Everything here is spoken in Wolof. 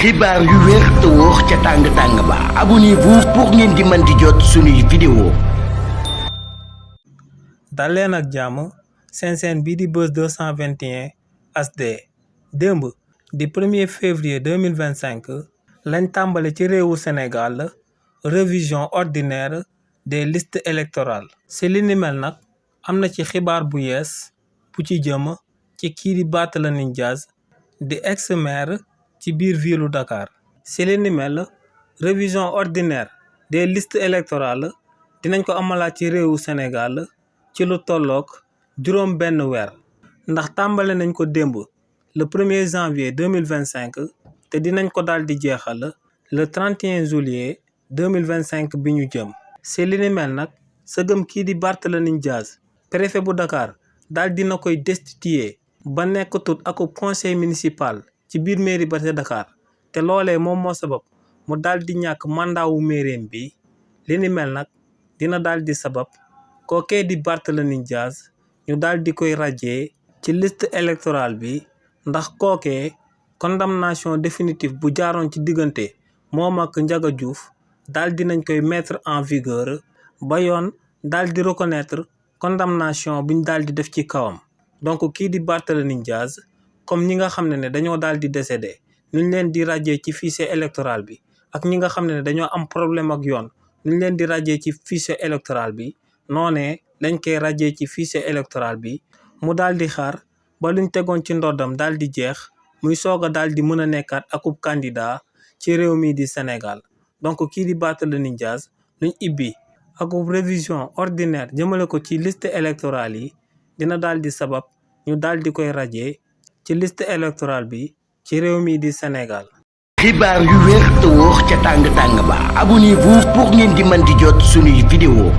xibaar yu wér te wóor ca tàng-tàng ba abonnez-vous pour ngeen di mën di jot suñuy vidéo. dal leen ak jàmm seen bii di Buzz 221 HD démb di 1er février 2025 lañ tàmbale ci réewu Sénégal révision ordinaire des listes électorales ci li ni mel nag am na ci xibaar bu yees bu ci jëm ci kii di Barthélémy Dias di ex-maire ci biir viilu Dakar ci li ni mel révision ordinaire des listes électorales dinañ ko amalaat ci réewu Sénégal ci lu tolloog juróom benn weer ndax tàmbale nañ ko démb le 1er janvier 2025 te dinañ ko daal di jeexal le 31 juillet 2025 bi ñu jëm ci li ni mel nag sëgëm kii di Barthélémy Dias préfet bu Dakar daal dina koy destituer ba nekkatut ak conseil municipal ci biir mairie ba ca Dakar te loolee moom moo sabab mu daal di ñàkk mandat wu mairie bi li ni mel nag dina daal di sabab kookee di Barthélémy Dias ñu daal di koy radier ci liste électorale bi ndax kookee condamnation définitive bu jaaroon ci diggante moom ak Ndiaga Diouf daal dinañ koy mettre en vigueur ba yoon daal di reconnaître condamnation buñ daal di def ci kawam donc kii di Barthélémy Dias comme ñi nga xam ne dañoo daal di décédé nuñ leen di radier ci fichier électoral bi ak ñi nga xam ne dañoo am problème ak yoon nuñ leen di radier ci fichier électoral bi noonee dañ koy radier ci fichier électoral bi mu daal di xaar ba luñ tegoon ci ndoddam daal di jeex muy soog a daal di mën a nekkaat akub candidat ci réew mi di Sénégal donc kii di Barthélémy Dias luñ ibbi akub révision ordinaire jëmale ko ci liste électorale yi dina daal di sabab ñu daal di koy radier ci liste électorale bi ci réew mi di Sénégal. xibaar yu wér te wóor ca tàng-tàng ba abonnez-vous pour ngeen di mën di jot suñuy vidéo.